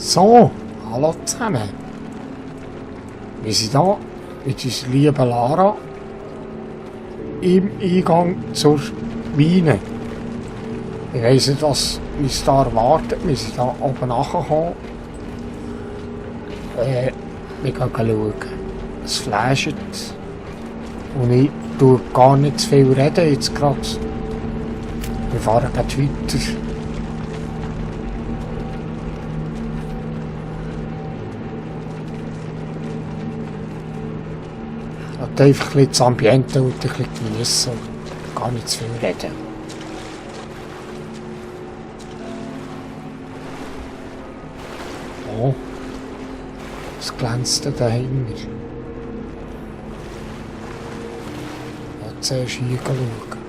So, hallo zusammen. Wir sind hier mit unserer lieben Lara im Eingang zur Miene. Ich weiss nicht, was uns da erwartet. Wir sind hier oben nachgekommen. Wir gehen schauen. Es flasht. Und ich tue gar nicht zu viel reden jetzt gerade. Wir fahren gleich weiter. Und einfach ein bisschen das Ambiente und ein bisschen geniessen und gar nicht zu viel reden. Oh, es glänzt da dahinter. Ja, zuerst hier schauen.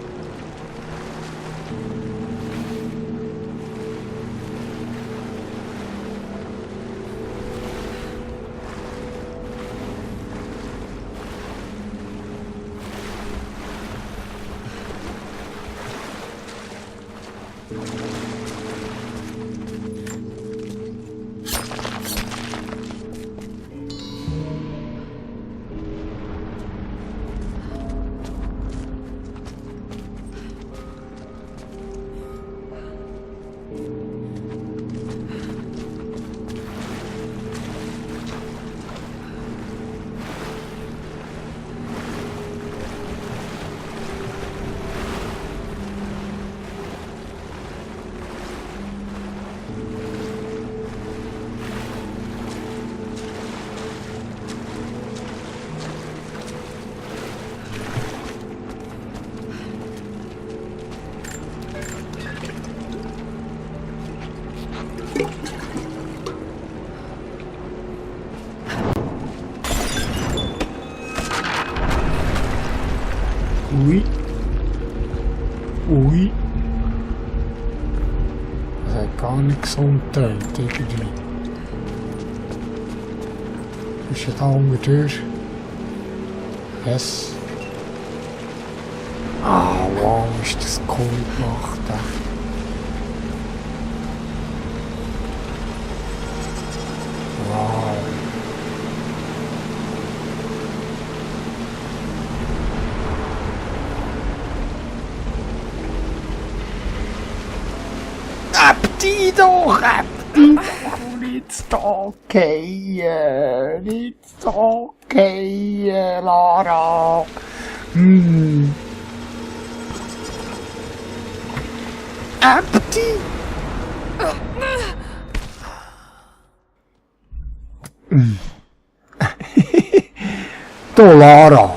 Ui. Ui. Das hat gar nicht gesund getönt, irgendwie. Ist ja da unten durch? Yes. Ah, wow, ist das cool gemacht. Wow. Die doch, die doch nicht so gehen, nicht so gehen, Lara. Abdi. Du, Lara,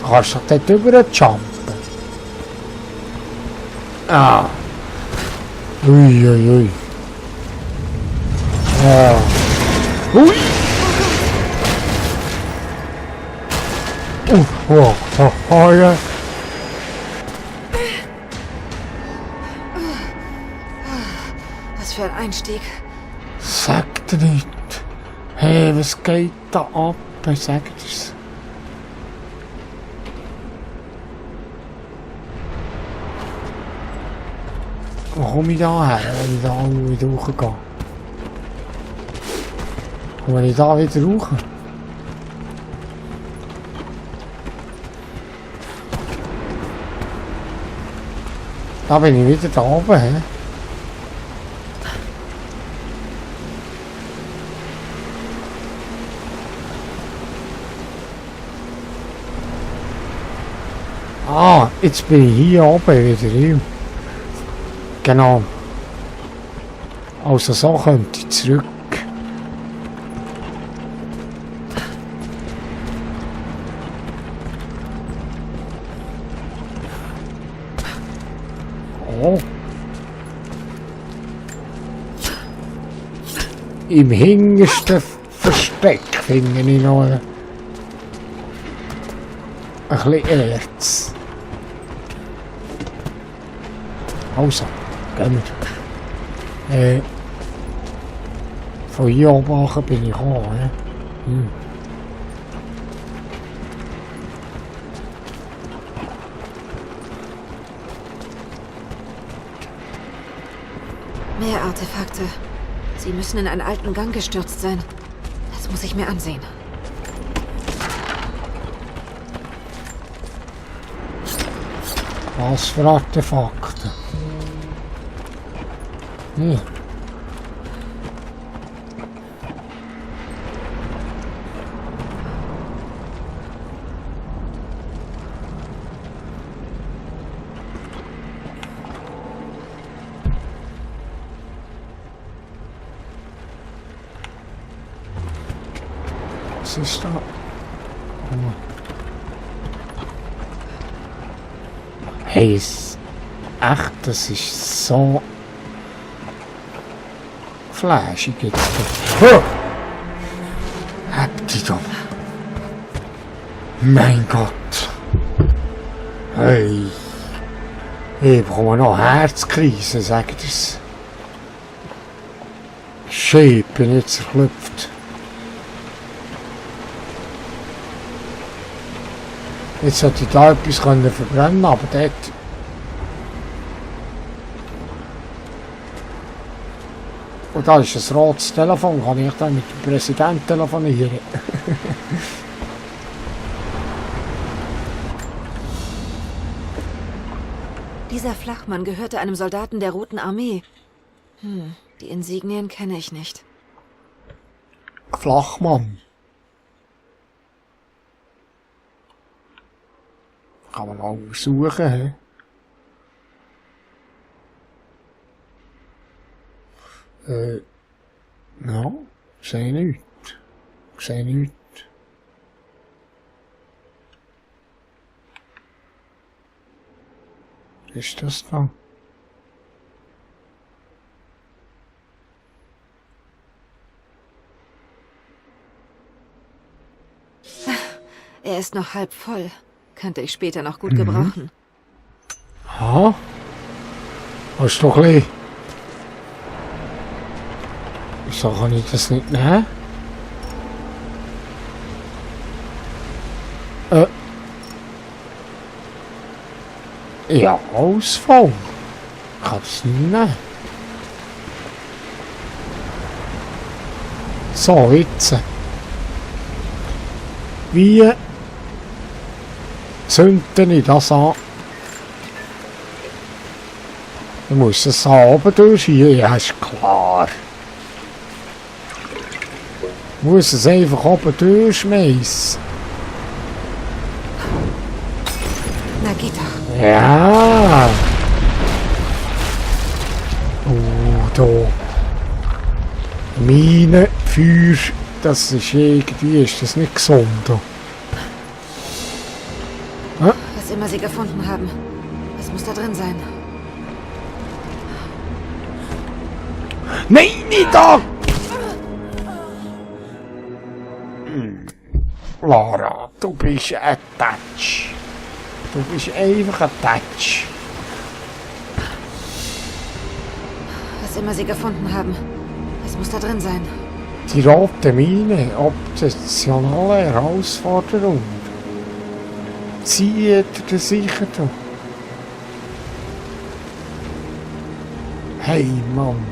du kannst doch dort rüberjumpen. Ah. Ui, ui, ui. Ja. Ui. Ja. Was für ein Einstieg. Sag dir nicht. Hey, was geht da ab? Sag dir's. Wo komme ich da her, wenn ich da wieder raufgehe? Komme ich da wieder rauf? Da bin ich wieder da oben, hä? Ah, jetzt bin ich hier oben wieder. Genau. Also so könnte ich zurück. Oh. Im hintersten Versteck finde ich noch ein bisschen Erz. Also. Von hier oben bin ich gekommen. Mehr Artefakte. Sie müssen in einen alten Gang gestürzt sein. Das muss ich mir ansehen. Was für Artefakte? Hier. Was ist da? Oh. Hey, echt, das ist so flashig jetzt. Oh! Hab die doch. Mein Gott. Hey. Ich bekomme noch Herzkrise, sag ich das. Shit, bin ich zerklüpft. Jetzt sollte ich da etwas verbrennen können, aber dort... Und da ist ein rotes Telefon, kann ich dann mit dem Präsidenten telefonieren. Dieser Flachmann gehörte einem Soldaten der Roten Armee. Die Insignien kenne ich nicht. Flachmann. Kann man auch suchen, hä? Ja, sehe nichts. Sehe nichts. Was ist das da? Er ist noch halb voll. Könnte ich später noch gut gebrauchen. Ha? Was ist doch ein... Wieso kann ich das nicht nehmen? Ja, Ausfall. Ich kann das nicht nehmen. So, jetzt. Wie zünde ich das an? Ich muss das oben durchschieben, ja, ist klar. Ich muss es einfach oben durchschmeißen. Na, geht doch. Ja. Da. Miene, Feuer, das ist irgendwie, ist das nicht gesund. Was immer sie gefunden haben. Es muss da drin sein. Nein, nicht da! Lara, du bist ein Touch. Du bist einfach ein Touch. Was immer sie gefunden haben. Es muss da drin sein. Die rote Miene, optionale Herausforderung. Zieht er sicher da. Hey Mann.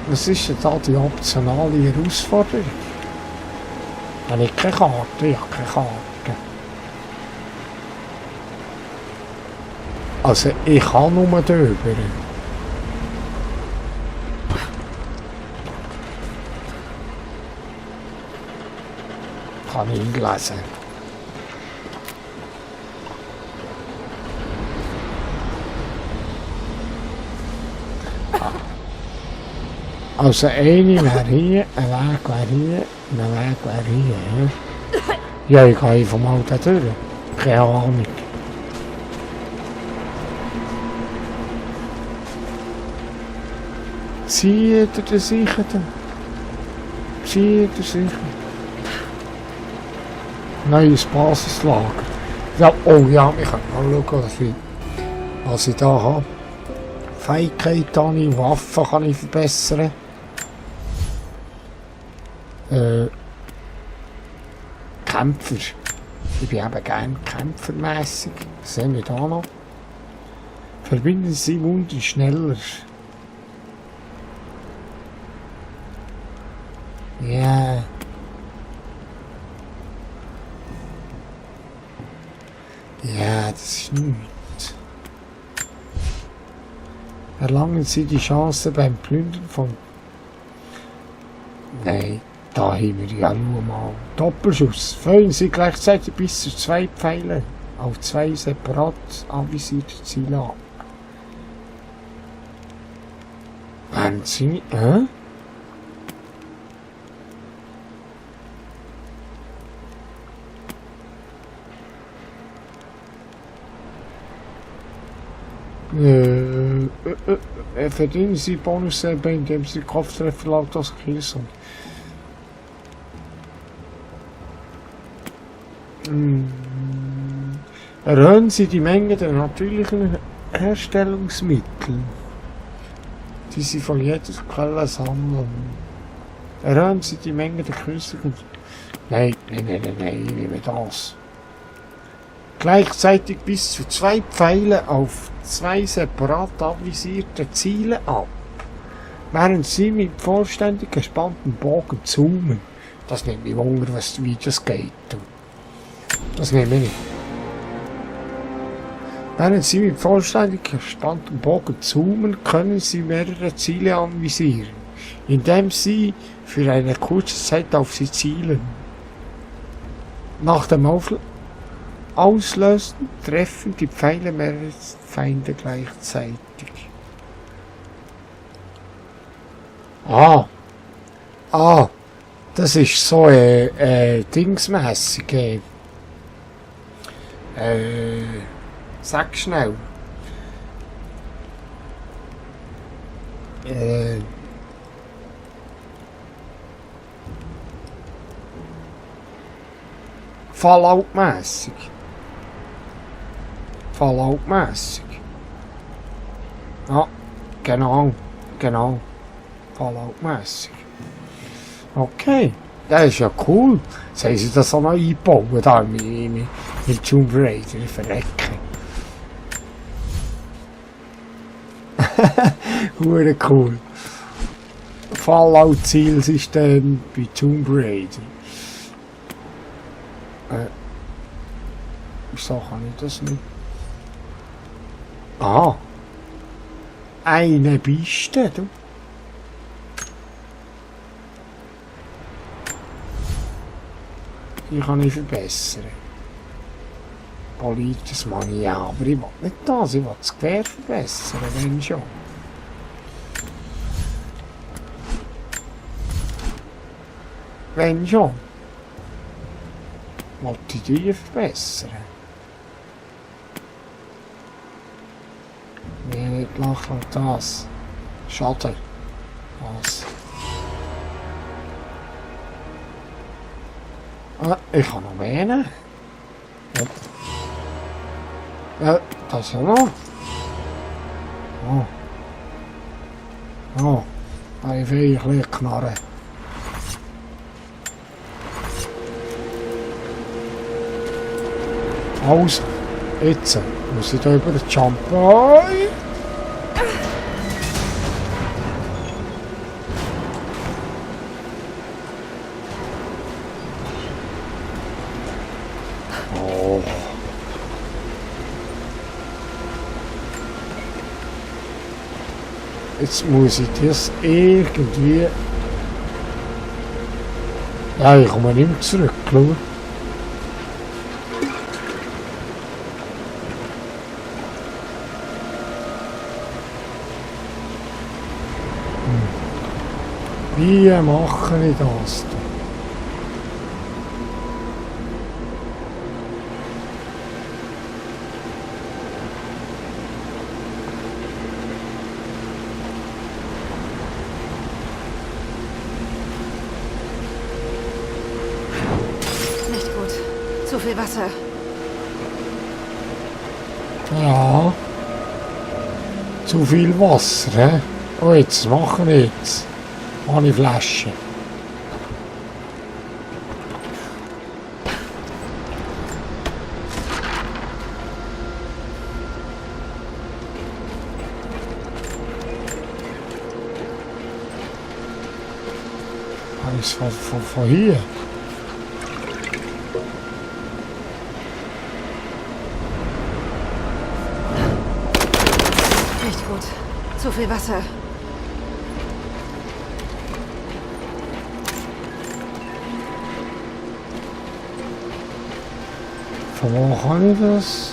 Was ist denn da die optionale Herausforderung? Habe ich keine Karte? Ich habe keine Karte. Also ich kann nur drüber. Kann ich lesen. Also eine wäre hier, ein Weg wäre hier, ein Weg wäre hier. Ja, ich gehe einfach mal da durch. Keine Ahnung. Zieht er den sicher da? Zieht er sicher? Neues Basislager. Ja, oh ja, ich kann mal schauen, was ich da habe. Fähigkeit habe ich, Waffen kann ich verbessern. Kämpfer. Ich bin eben gern kämpfermässig. Das sehen wir da noch. Verbinden Sie Wunden schneller. Ja. Ja, das ist nichts. Erlangen Sie die Chance beim Plündern von... Nein, da haben wir ja nur mal. Doppelschuss. Feuern Sie gleichzeitig bis zu 2 Pfeile auf 2 separat anvisierte Ziele ab. Während Sie... Verdienen Sie Bonus selber, indem Sie Kopftreffer laut aus Kills und erhöhen Sie die Menge der natürlichen Herstellungsmittel, die Sie von jeder Quelle sammeln. Erhöhen Sie die Menge der künstlichen... Nein, ich nehme das. Gleichzeitig bis zu 2 Pfeile auf 2 separat avisierte Ziele ab, während Sie mit vollständig gespanntem Bogen zoomen. Das nimmt mich wunder, wie das geht. Das nehmen wir nicht. Während Sie mit vollständig gespanntem Bogen zoomen, können Sie mehrere Ziele anvisieren, indem Sie für eine kurze Zeit auf sie zielen. Nach dem Auslösen treffen die Pfeile mehrere Feinde gleichzeitig. Das ist so dingsmässig. Sag schnell. Fallout-mässig. Ja, genau. Fallout-mässig. Okay, das ist ja cool. Jetzt haben sie das auch noch eingebaut, da mit Tomb Raider, ich verrecke. Hure cool. Fallout-Zielsystem bei Tomb Raider. Wieso kann ich das nicht? Eine Biste, du. Die kann ich verbessern. Politisches Money, ja, aber ich will nicht das, ich will das Gewehr verbessern, wenn schon. Wenn schon. Wollte ich die verbessern? Nee, nicht lachen, das. Schade. Das. Ich kann noch Miene. Ja, das auch noch. Ich will ein bisschen knarren. Also, jetzt muss ich da über den Jumpen. Oh. Jetzt muss ich das irgendwie... Ja, ich komme nicht mehr zurück, glaube ich. Wie mache ich das? Nicht gut. Zu viel Wasser. Ja. Zu viel Wasser, hä? Oh, jetzt machen wir jetzt. Ohne Flasche. muss von hier. Nicht gut. Zu viel Wasser. Von wo kann ich das?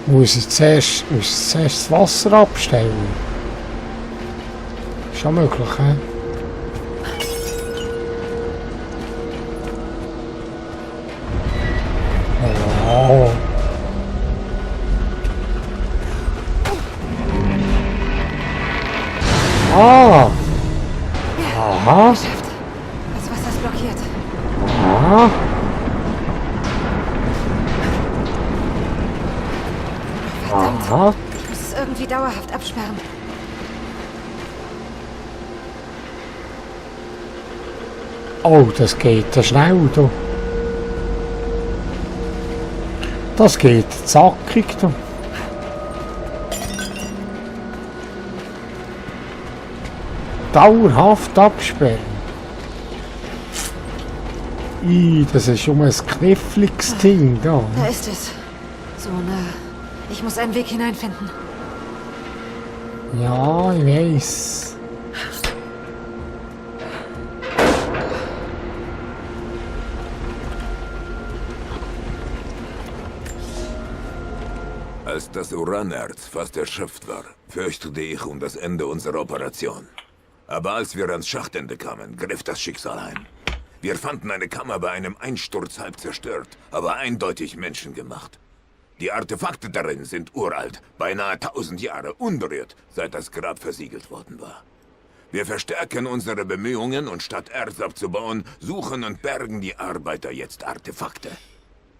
Muss ich zuerst das Wasser abstellen? Ist ja möglich, hä? Oh. Ah! Aha! Geschafft. Das Wasser ist blockiert. Aha! Aha! Ich muss es irgendwie dauerhaft absperren. Oh, das geht schnell, du. Das geht zackig, du. Dauerhaft absperren. Das ist schon ein kniffliges Ding da. Da ist es. So nah. Ich muss einen Weg hineinfinden. Ja, ich weiß. Als das Uranerz fast erschöpft war, fürchtete ich um das Ende unserer Operation. Aber als wir ans Schachtende kamen, griff das Schicksal ein. Wir fanden eine Kammer bei einem Einsturz halb zerstört, aber eindeutig menschengemacht. Die Artefakte darin sind uralt, beinahe 1000 Jahre, unberührt, seit das Grab versiegelt worden war. Wir verstärken unsere Bemühungen und statt Erz abzubauen, suchen und bergen die Arbeiter jetzt Artefakte.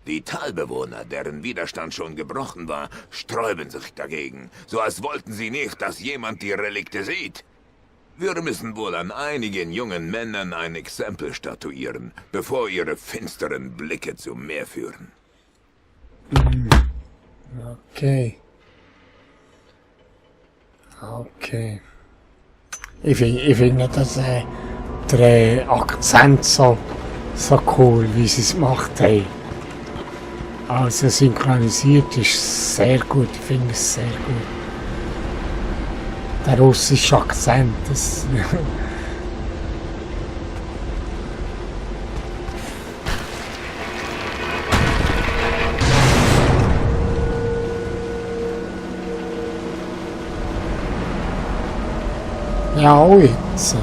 Die Talbewohner, deren Widerstand schon gebrochen war, sträuben sich dagegen, so als wollten sie nicht, dass jemand die Relikte sieht. Wir müssen wohl an einigen jungen Männern ein Exempel statuieren, bevor ihre finsteren Blicke zum Meer führen. Okay. Okay. Ich finde das der Akzent so cool, wie sie es gemacht haben. Also synchronisiert ist sehr gut, ich finde es sehr gut. Der russische Akzent, das... Ja, auch jetzt.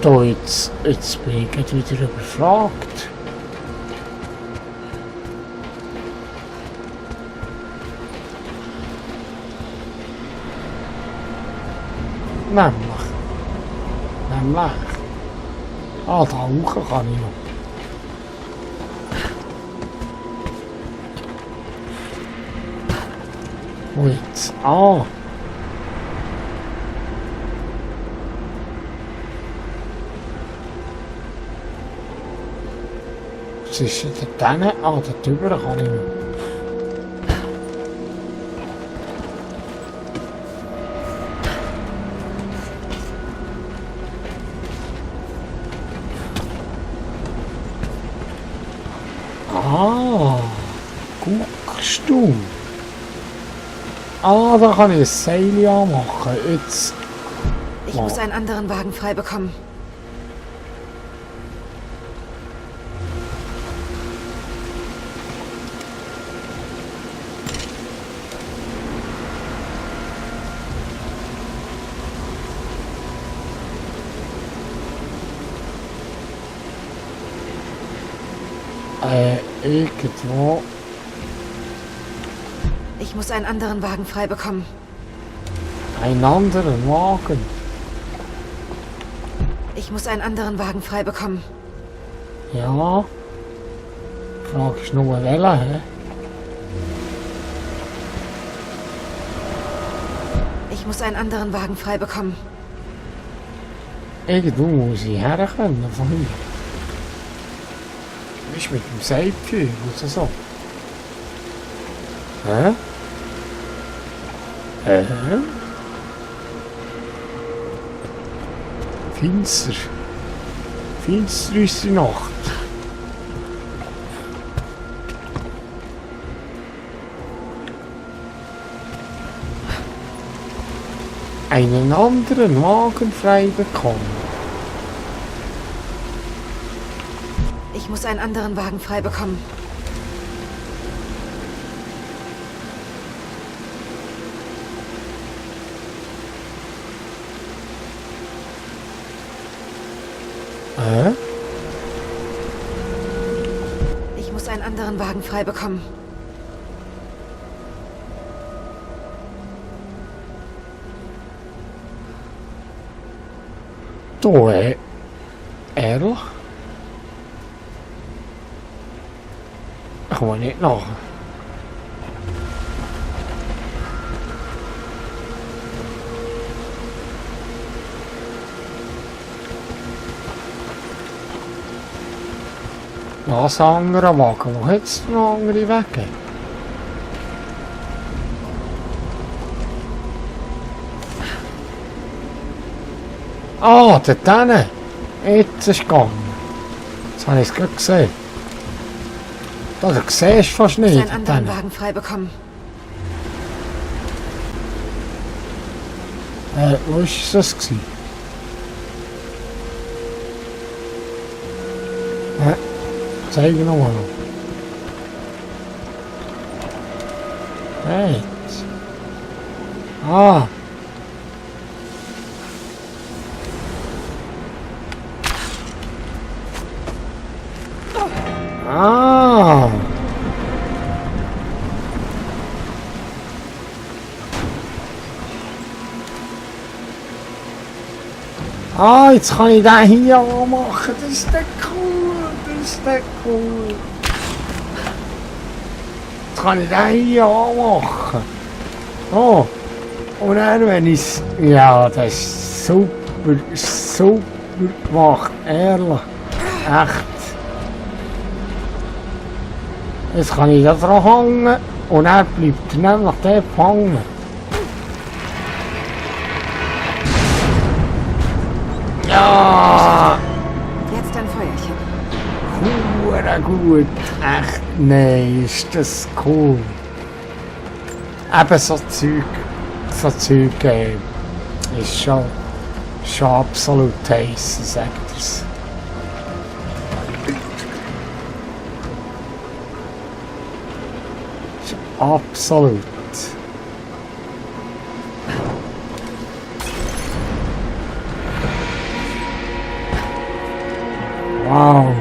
Da, jetzt bin ich gerade wieder überfragt. Nämlich. Ah, da hoch kann ich noch. Wo jetzt? Ah. Was ist denn da? Ah, da drüber kann ich noch. Ah, guckst du. Ah, da kann ich ein Seil anmachen. Jetzt. Ich muss einen anderen Wagen frei bekommen. Irgendwo. Ich muss einen anderen Wagen frei bekommen. Einen anderen Wagen? Ich muss einen anderen Wagen frei bekommen. Ja. Die Frage ist nur, welcher, hä? Ich muss einen anderen Wagen frei bekommen. Irgendwo muss ich herkommen von hier. Wie ist mit dem Seilpfeil oder so? Hä? Finster. Finster ist die Nacht. Einen anderen Wagen frei bekommen. Ich muss einen anderen Wagen frei bekommen. Ich muss einen anderen Wagen frei bekommen. Da, ehrlich? Ich komme nicht nach. Was andere Wagen? Wo hat es noch andere Wege? Ah, dort hinten. Jetzt ist es gegangen. Jetzt habe ich es gerade gesehen. Da, du siehst fast Ich muss nicht. einen anderen Wagen frei bekommen. Wo war das? Zeig nochmal. Hey. Ah. Ah. Ah, jetzt kann ich den hier anmachen. Das ist der cool. Das ist der cool. Jetzt kann ich den hier anmachen. Oh. Und dann, wenn ich es... Ja, das ist super. Super gemacht. Ehrlich. Echt. Jetzt kann ich da dran hängen. Und er bleibt nämlich dort hängen. Ja! Jetzt ein Feuerchen. Hure gut. Echt, nein, ist das cool. Eben so Zeug ist schon absolut heiß, sagt er's. Ist absolut. Wow.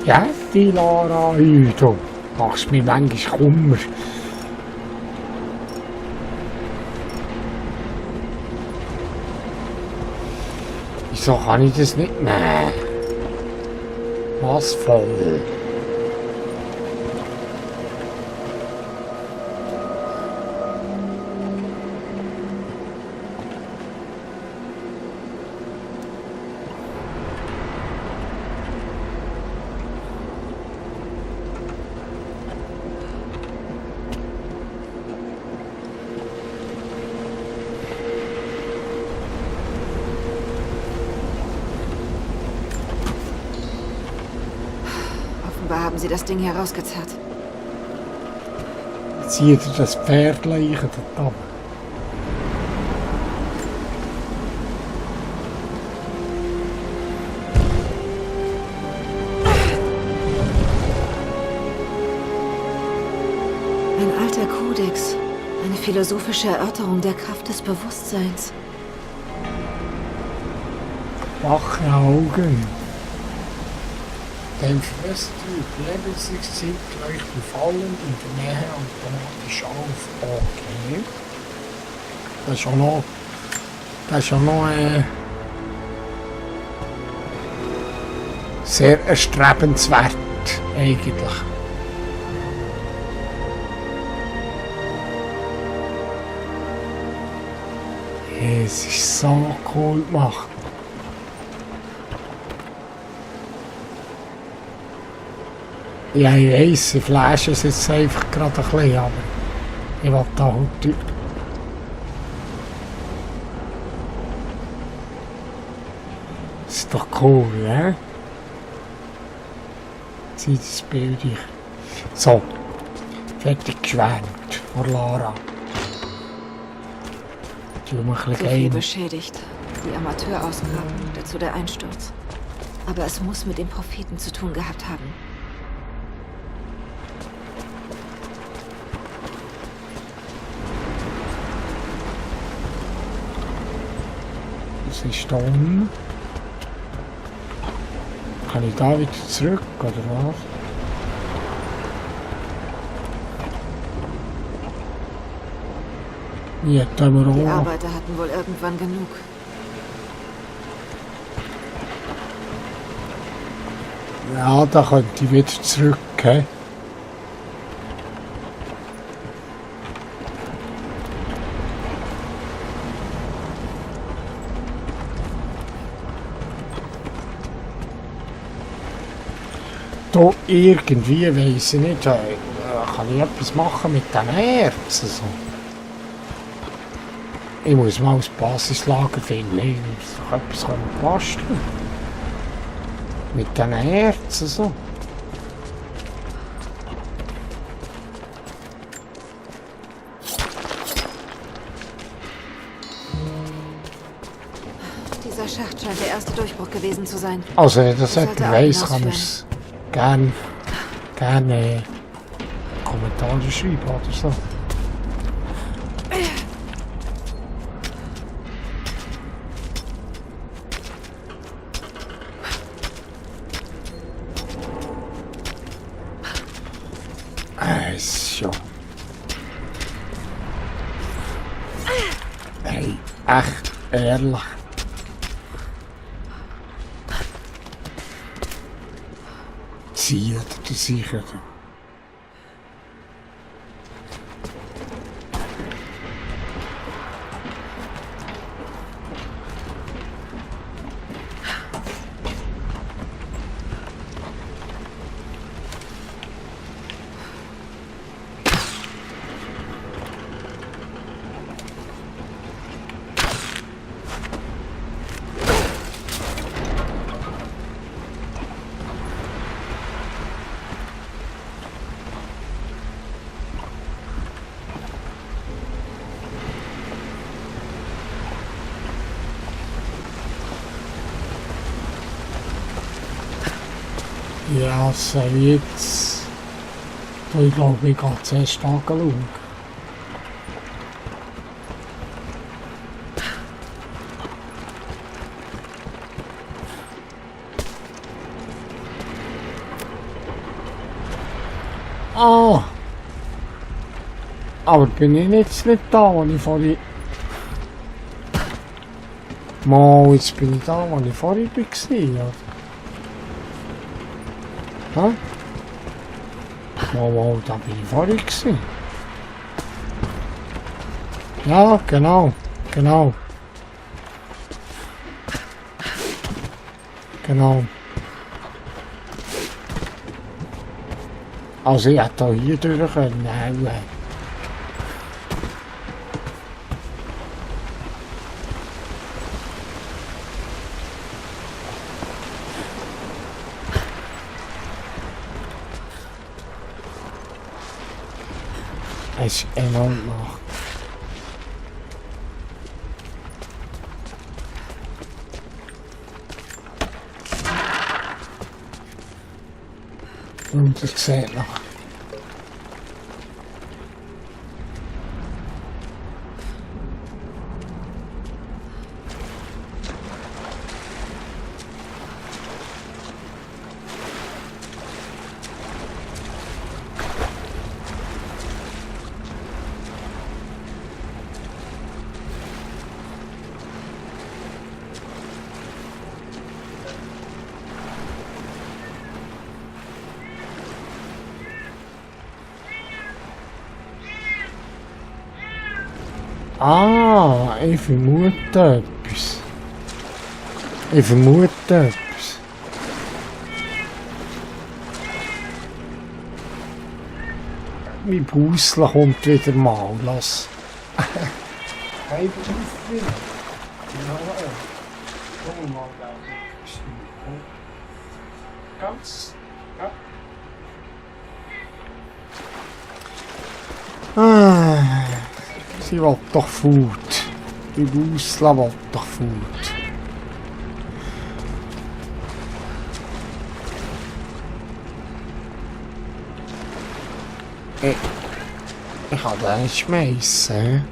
Heftig, Lara. Du machst mir manchmal Kummer. Wieso kann ich das nicht nehmen? Was voll? Haben Sie das Ding hier rausgezerrt? Zieht er das Pferdleichen dort ab? Ein alter Kodex. Eine philosophische Erörterung der Kraft des Bewusstseins. Wache Augen. Dem Fresstyp Lebenszeit gleich befallen in der Nähe automatisch auf. Okay. Das ist auch noch sehr erstrebenswert eigentlich. Es ist so cool gemacht. Ja, ich weiss, ich flashe es jetzt einfach gerade ein bisschen, aber ich will da heute... Das ist doch cool, ne? Sieh das Bild ich. So, fertig geschwärmt von Lara. Zu viel beschädigt. Die Amateurausgaben, dazu der Einsturz. Aber es muss mit den Propheten zu tun gehabt haben. Was ist da unten? Kann ich da wieder zurück, oder was? Ja, da haben wir Die auch. Arbeiter hatten wohl irgendwann genug. Ja, da könnte ich wieder zurück, he? Da irgendwie, weiss ich nicht, kann ich etwas machen mit den Herzen? So. Ich muss mal das Basislager finden, ich muss doch etwas basteln. Mit den Herzen so. Dieser Schacht scheint der erste Durchbruch gewesen zu sein. Also, wenn das jemand Sollte auch weiss, kann hinausführen. es gerne Kommentare schreiben oder so. So. Hey, echt ehrlich. Zieh die sicher. Ja, so jetzt. Ich glaube, ich gehe zuerst anschauen. Ah! Aber bin ich jetzt nicht da, wo ich vorhin... Mal, jetzt bin ich da, wo ich vorhin war, oder? Hä? Mal, da bin ich vorhin gewesen. Ja, genau. Genau. Also ich hätte auch hier durch können. Es ist enorm nach. Und das sieht noch. Ah, ich vermute etwas. Ich vermute etwas. Mein Busle kommt wieder mal, lass. Hey, du wieder. Komm mal da. Ganz. Ja. Ah, sie will doch Food. Die Busle will doch Food. Ich kann den nicht schmeißen.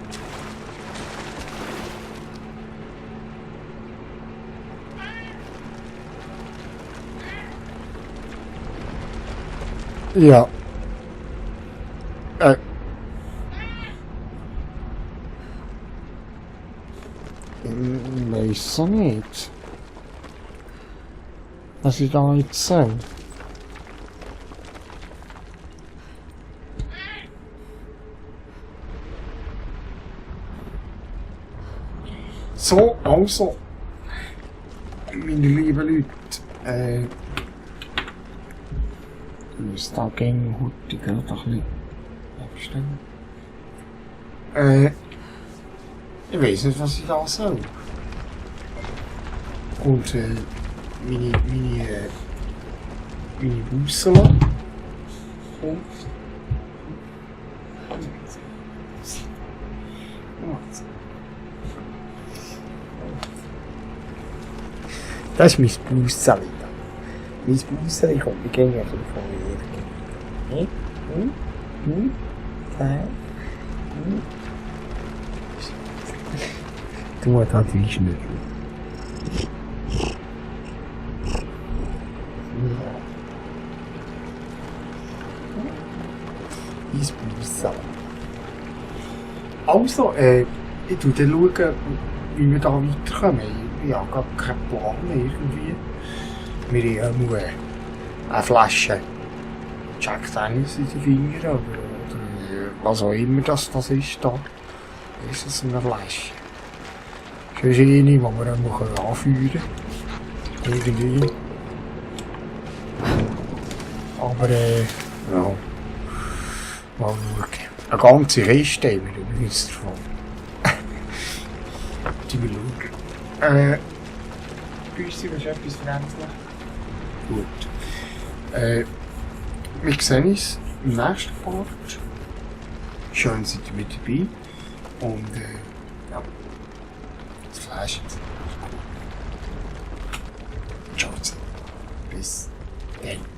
Ja. Ich weiß nicht. Was ich da jetzt soll. So, also, meine lieben Leute, ich muss da gegen heute gerade ein bisschen abstellen. Ich weiß nicht, was ich da soll. Und, meine Bussel und das ist mein Bussel. Mein Bussel kommt mir gegen ein bisschen von mir. Du musst halt reinschneiden. Mein Bussel. Also, ich schaue dann, wie wir da weiterkommen. Ich habe gar keinen Plan irgendwie. Wir haben nur eine Flasche Jack Daniels in den Fingern oder was auch immer das ist da. Ist es eine Flasche? Das ist eine, die wir anführen können. Irgendwie. Aber ja. Mal schauen. Eine ganze Kiste haben wir übrigens davon. Die wir schauen. Büssi, willst du etwas veränderlich? Gut. Wir sehen uns im nächsten Part. Schön, seid ihr mit dabei. Und ja, das Fleisch jetzt. Ciao. Bis dann.